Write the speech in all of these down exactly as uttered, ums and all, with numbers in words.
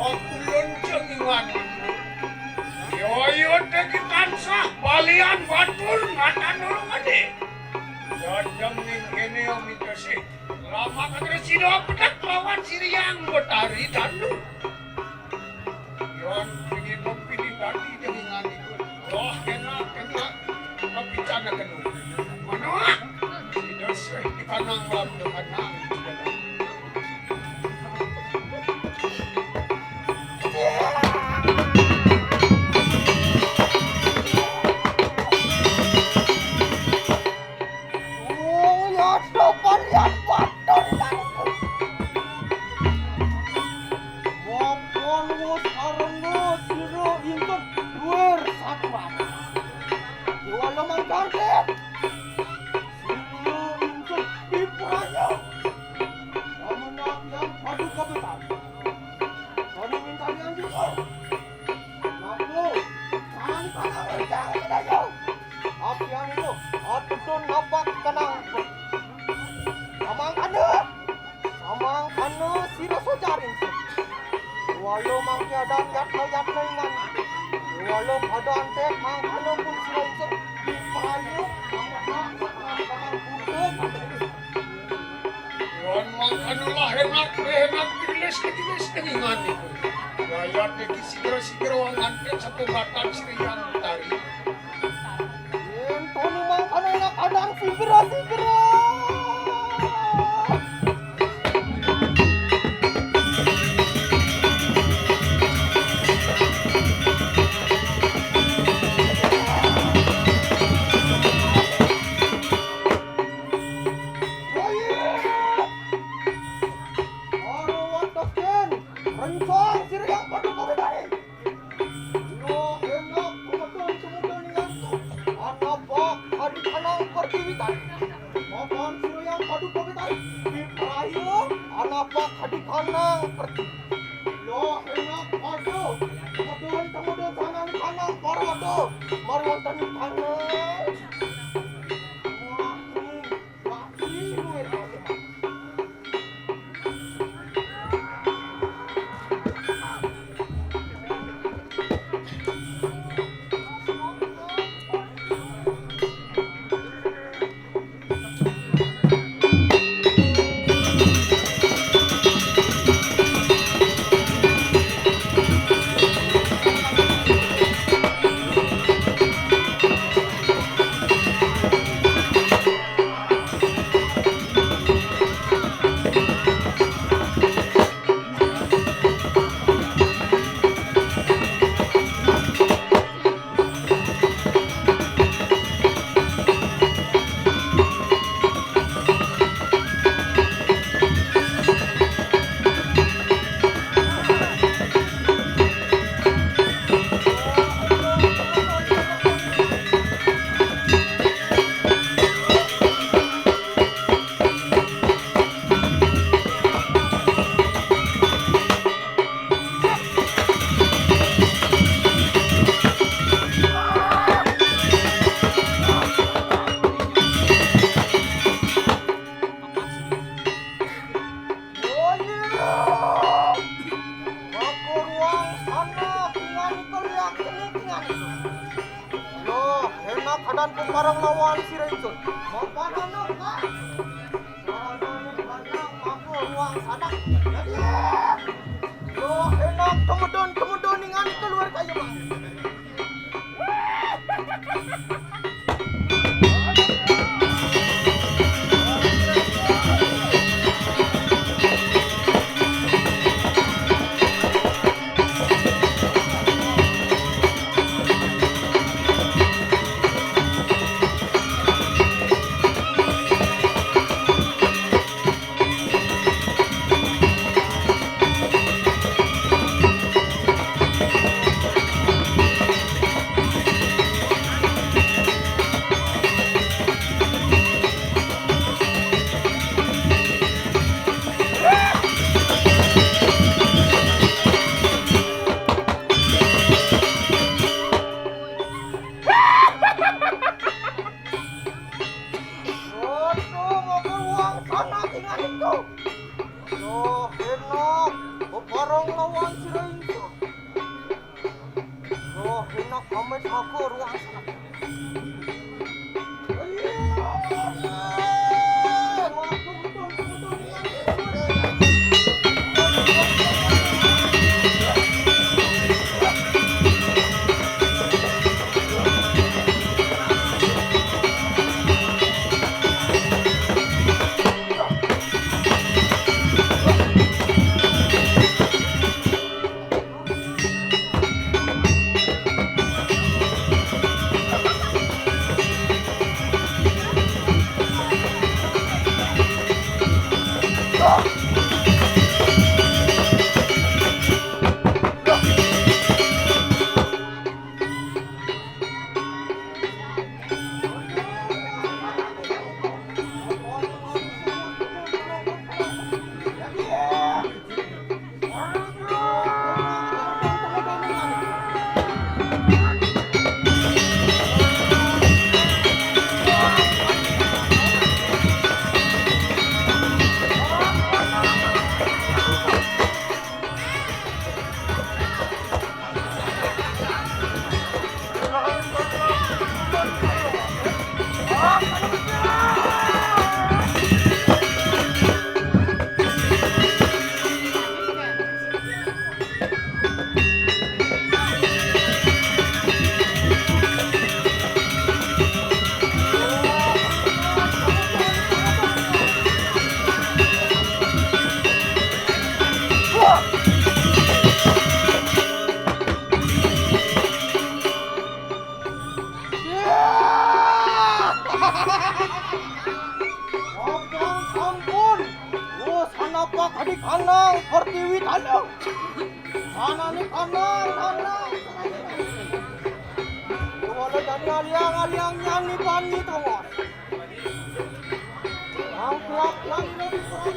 Okulun jeng iwan. Yoyo degi tansah balian batur ngatan ulung ade. Jajang ning kene om itasi. Lama kagere sida pedek lawan siriang betari tandu. Yon pini pini dadi jeng ingan iku. Roh kena kena. Tapi cana kena. Mana? Sida seh di kanang lam tu kanang. Sino insun piprayo. Kamanang yang padu kapitan. Kami minta yang juga. Naku, jangan pada rencang kita jauh. Apian itu, atutun napak kenang. Amang anu. Amang anu sira sojar insun. Walo mangke adan yatna yatna ingan. Walo pada antek mang anu pun sira insun. Di perayu, amang amang amang amang pun. Wan mang anu lah enak, enak tilis ketilis keningan itu. Gaya teki sigra sigra wang antek satu batang sira yang tari. Yen tonu mang anu enak adan sigra sigra. Arowa token, rencong sira yang padu padu tadi. Lo enak kemudian kemudian yang tu, anapa hadi kanang pertiwi tadi. Makan sira yang padu padu tadi. Di perayu, anapa hadi kanang pertiwi. Lo enak padu, kemudian kemudian kanang kanang parado. Mari wonten kanang. Wah, ini, wah, ini, wah, ini. Pembarang lawan si Raisun. Makanan apa? Makanan, makanan, makanan, ruang sana. Jadi, yo, enak, kemedon, kemedon, ingat keluar kayu, Bang. Aduh, makan uang sana tinggal itu. Loh, enak. Bebarang lawan si Raisun. Loh, enak amat makan uang sana. Ampun, ampun. Oh, sana pa kadi kanang, pertiwi tanah. Sana ni kanang, kanang. Wala jadi aliang, aliang nyan ni pani tongos. Ang kuat, kuat, kuat.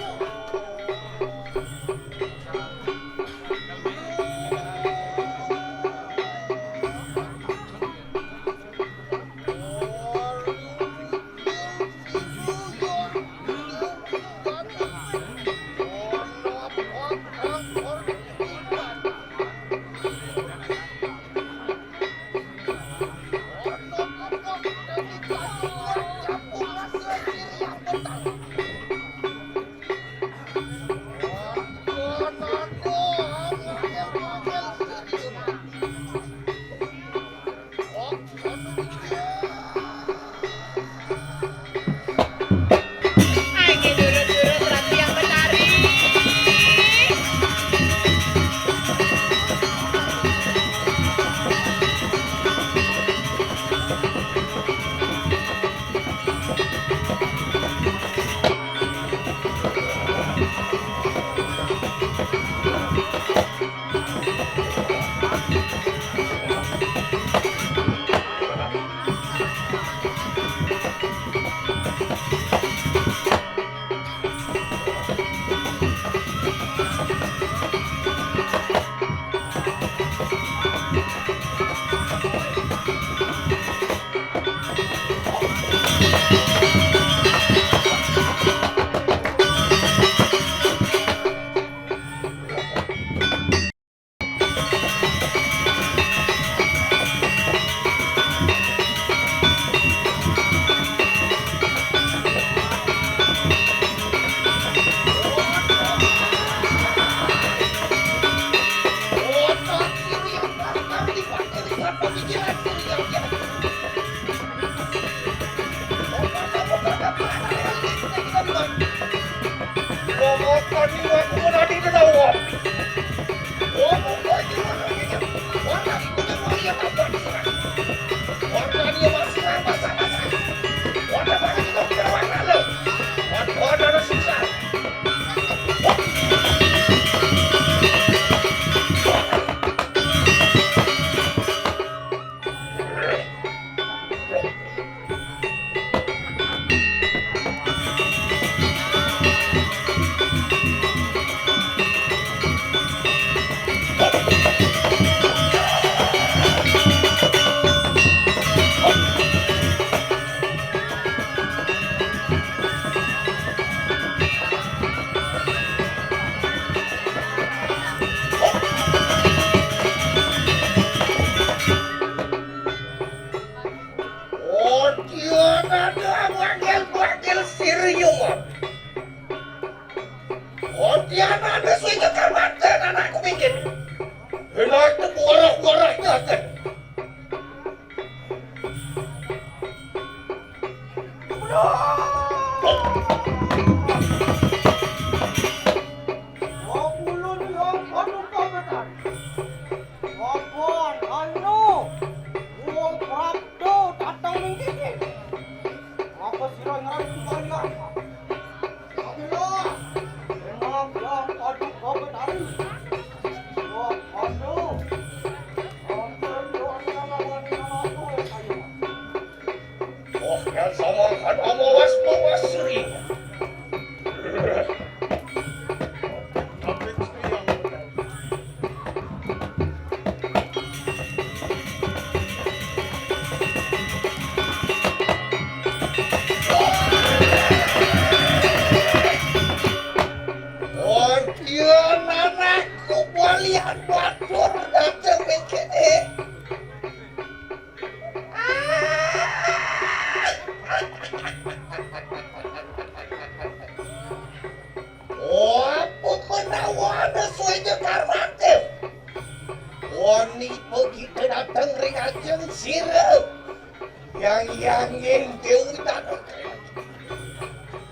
ယၤဘၣ်တူၢ်ရၢၢ်တမ့ၢ်က့ၤန့ၣ် အိ ပမနဝၤနစွဲညကရၢ်တၢ်, အိနံၤပကံၢ်တဒၣ်တၢ်ရ့အကၢၣ်စံရၢၢ်, ယၤယၤင့ၢ်က့ၤဝံတၢ်တကဲ,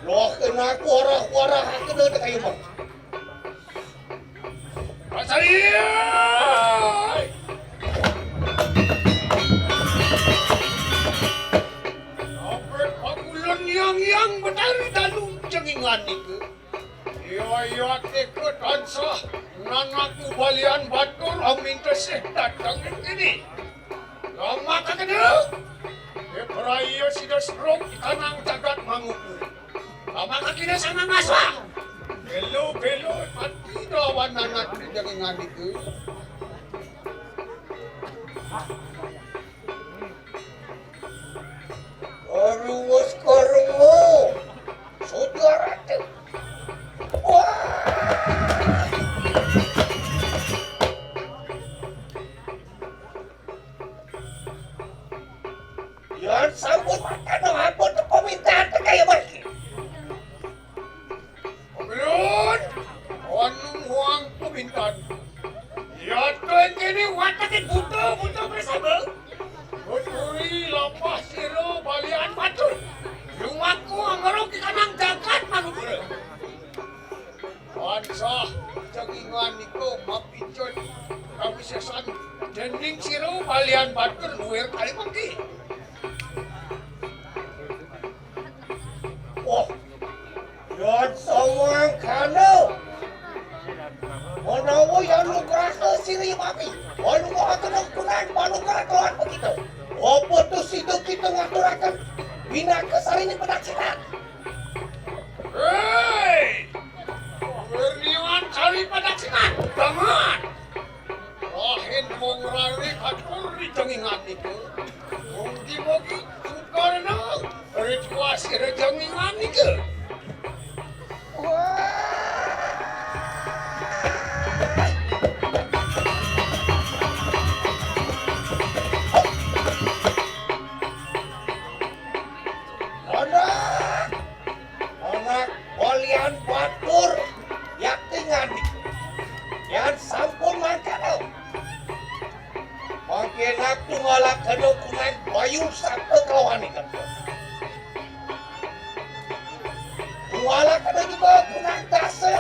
လီၤကနၣ်ကွၢ်ရၣ်ကွၢ်ရၣ်ဟးကနၢတကဲယမး Pasari! Ape kamu lon yang yang betari dalu jengingan nike? Iya, iya, teke tansah nanaku balian batur amin tesih dateng kini. Lama kakene, beperaya sida seruk kanang jagat manguku. Lama kakene sama ngasa. Belo, belo, pati dawan anak pinjang nganiku. Korumus korumu, sudaratu. Wah! Yan sambut mata no ampun tu pemintaan tegaya bagi. Belun, anu muang pemintaan. Ya tu kini watake buta buta bersama. Kuturi lapah siro balian batur. Lumaku angaro ki kanang jagat manupura. Ansah jagingan niko mapicut kawisesan dening siro balian batur luir Kalimanggi. Wah, yan samangkana. Manawa yan nugraha siri mami. Walu maha kena kunan panugraha Tuhan begitu. Apa tu situ kita ngaturakan bina kesari ni pedaksinan. Hei! Berniwan cari pada sinan, bangan! Rahin wong rari atur di jengingan itu. Mungkin-mungkin tukar na rituasi jengingan itu. Wah! Anak! Anak balian batur, yakti ngani. Yan sampun mangkana. Mangkin aku ngalak kena kunang bayu saka kelawan ni kata. Ngalak kena juga kunang dasa.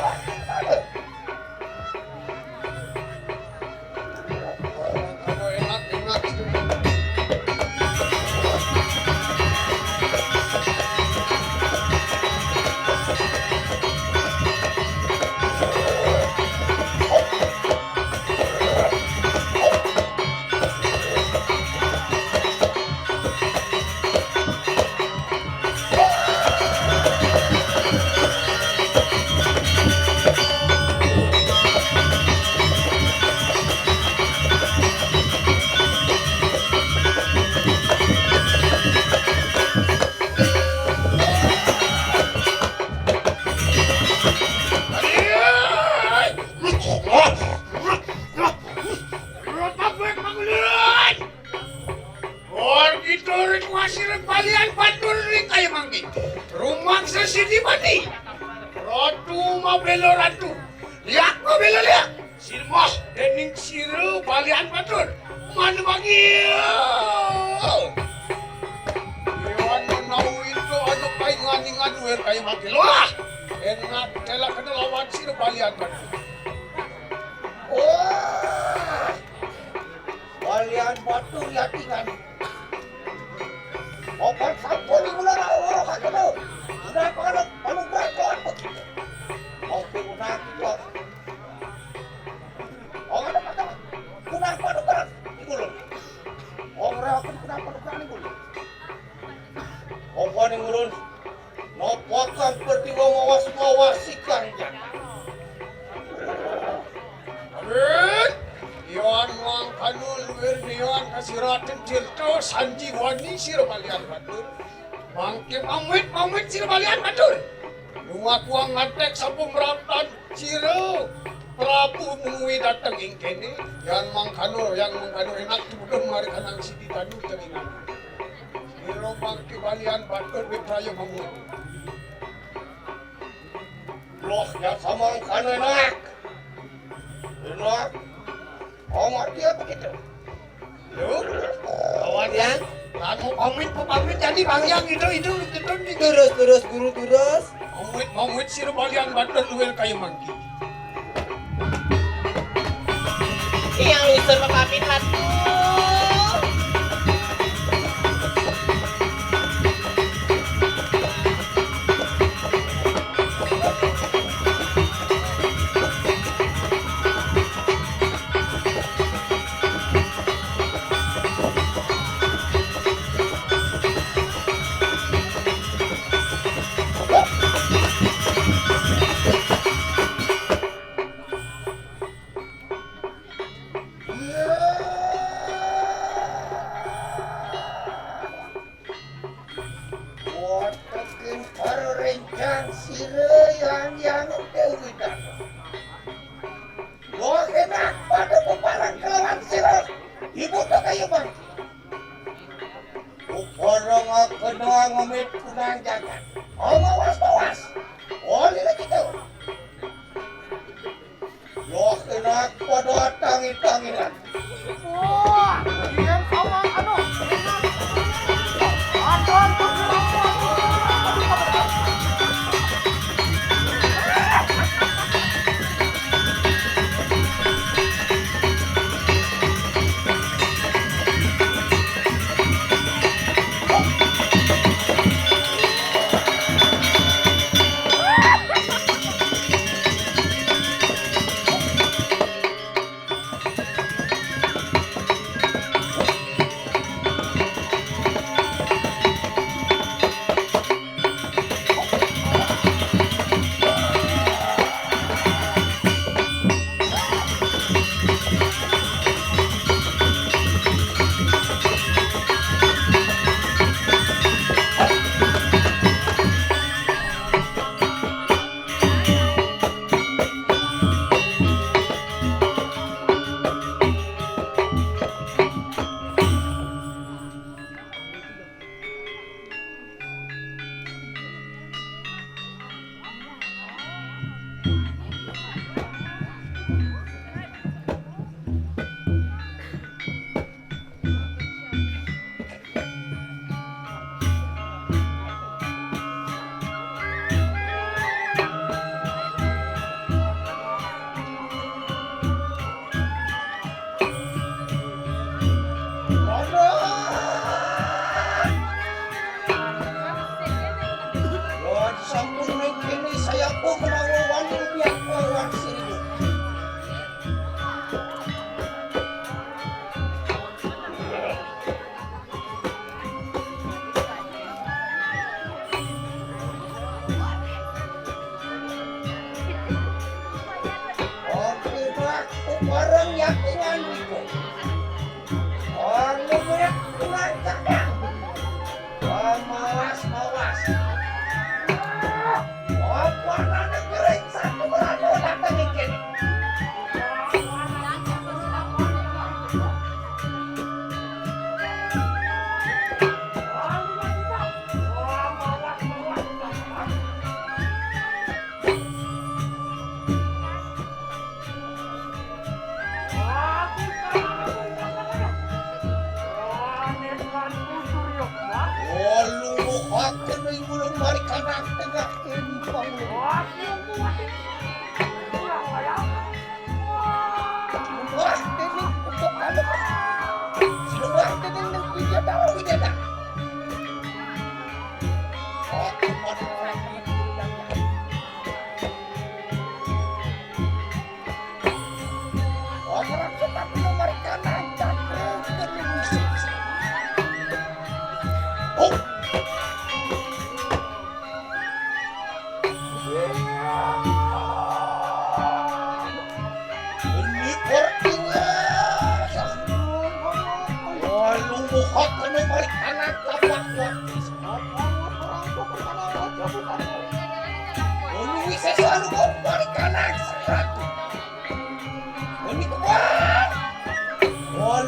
Bor gito rituasi rebalian batur ring kaya manggi. Rumah sesidi mati. Ratu mabelo ratu. Liak mabelo liak. Sirmah dening sira balian batur. Mana bagi. Iwan menau itu ada paingan ingan wer kaya mati. Loh. Enak telak kena lawan sira balian batur. Wah. Balian batur yakingan. Obat sampun ibu lara lara kakena. Udah kalau kalau berakon begitu. Oke udah kita. Orang ada kata. Udah padukan ibu lo. Orang akan udah padukan ibu lo. Obat yang urun. Nopo kang pertiwa mawas-mawasi kang jaka. Amin. Iwan mangkanu luir niwan kasiratin tirto sanjiwani sira balian batur. Mangke mamit-mamit sira balian batur. Lumakuang ngantek sapu meraptan sira. Prabu Mengwi datang ingkene, Yang Mangkano, Yang Mangkano enak tudun mari kanang sidi tanu teringan. Siro mangki balian batur di prayo kamu. Loh, Yang Samangkano enak. Enak. Amat dia begitu. Yuk, kawan ya. Kamu pamit, pamit jadi bang yang itu, itu, itu, itu. Terus, terus, guru, terus. Pamit, pamit, siro balian batur luwil kayu mangki. Yang luwil serba pamit lah tuh. Watakin para rencang sira yang, yang dewi dana. Loh, enak pada peparang kelawan sira. Ibu tak kayu bang. Uparang aku doang ngamit kunang jagat. Oh, mawas, mawas. Oh, lila kita. Loh, enak pada tangi-tanginan. Wah, iya, sama, aduh. Aduh, aduh, aduh. Orang yang ingat itu. Orang yang ingat Tuhan kadang. Orang mawas-mawas. Orang warna negeri satu berapa datang ini.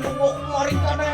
Marijuana,